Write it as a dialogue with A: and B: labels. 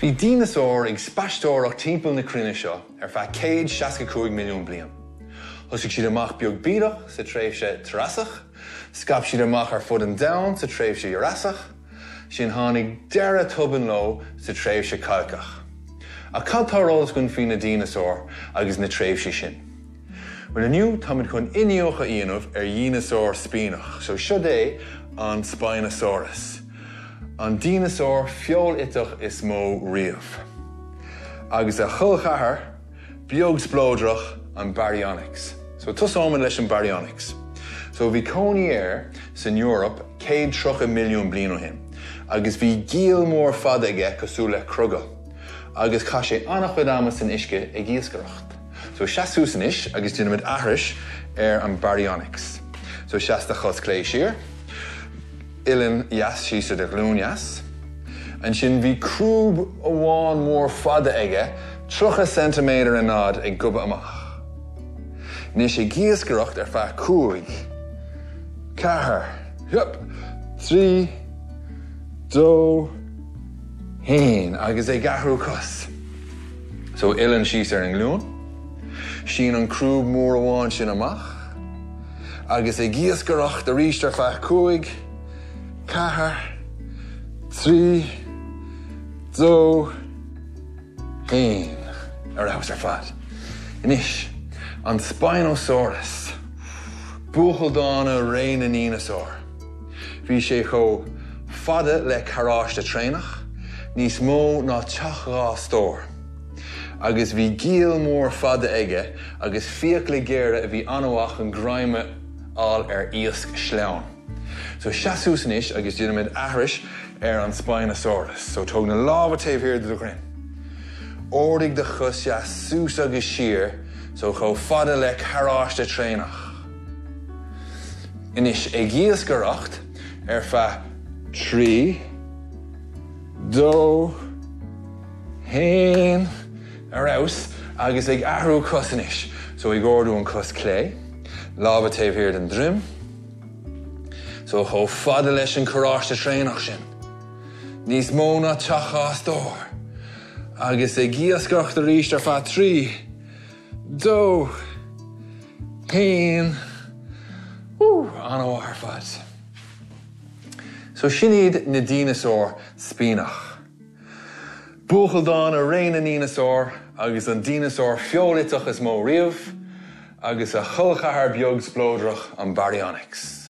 A: Bhí dineasáir ag spaisteoireacht timpeall na cruinne seo ar feadh 165 milliún bliain. Thosaigh siad amach beag bídeach sa tréimhse Triasach, scaip siad amach ar fud an domhain sa tréimhse Ghiúrasach, sin tháinig deireadh tobann leo sa tréimhse Chailceach. Ach cad tá ar eolas againn faoi na dineasáir agus na tréimhsí sin? Bhuel inniu táimid chun iniúchadh a dhéanamh ar dhíneasár spíneach. So siod é an Spinosaurus, an dineasár feoil-iteach is mó riamh. Agus a chol ceathar beag spleodrach an Baryonyx. So tosóimid leis an Baryonyx. So bhí cónaí air san Eoraip 130 milliún bliain ó shin agus bhí giall mór fada aige cosúil le crogall agus chaith sé an-chuid ama san uisce ag iascaireacht. So seas suas anois agus déanfaimid aithris ar an Baryonyx. So seas do chos clé siar, uillinn dheas síos ar do ghlúin dheas. Ansin bhí crúb amháin mór fada aige, 30 ceintiméadar in fhad ag gobadh amach. Anois ag iascaireacht ar feadh 5, 4, hup, 3, 2, 1 agus ag athrú cos. So uillinn síos ar an nglúin. Sín an crúb mór amháin sin amach. Agus ag iascaireacht arís ar feadh 5, 4, 3, 2, 1. Ar fheabhas ar fad. Anois, an Spinosaurus. Buachaill dána ré na ndíneasár. Bhí sé chomh fada le carráiste traenach, níos mó ná teach dhá stór. Agus bhí giall mór fada aige agus fiacla géara a bhí an-mhaith chun greim a fháil ar iasc sleamhain. So seas suas anois agus déanfaimid aithris ar an Spinosaurus. So tóg na lámha taobh thiar de do dhroim. Ardaigh do chos dheas suas agus siar so chomh fada le carráiste traenach. Anois ag iascaireacht ar feadh 3, 2, 1, ar fheabhas, agus ag athrú cos anois. So ag ardú an cos clé, lámha taobh thiar den droim, so chomh fada leis an carráiste traenach sin. Níos mó ná teach dhá stór. Agus ag iascaireacht arís ar feadh 3, 2, 1, Wú! An-mhaith ar fad. So sin iad na dineasáir spíneach. Buachaill dána ré na ndíneasár agus an dineasár feoil-iteach is mó riamh, agus a chol ceathar beag spleodrach an Baryonyx.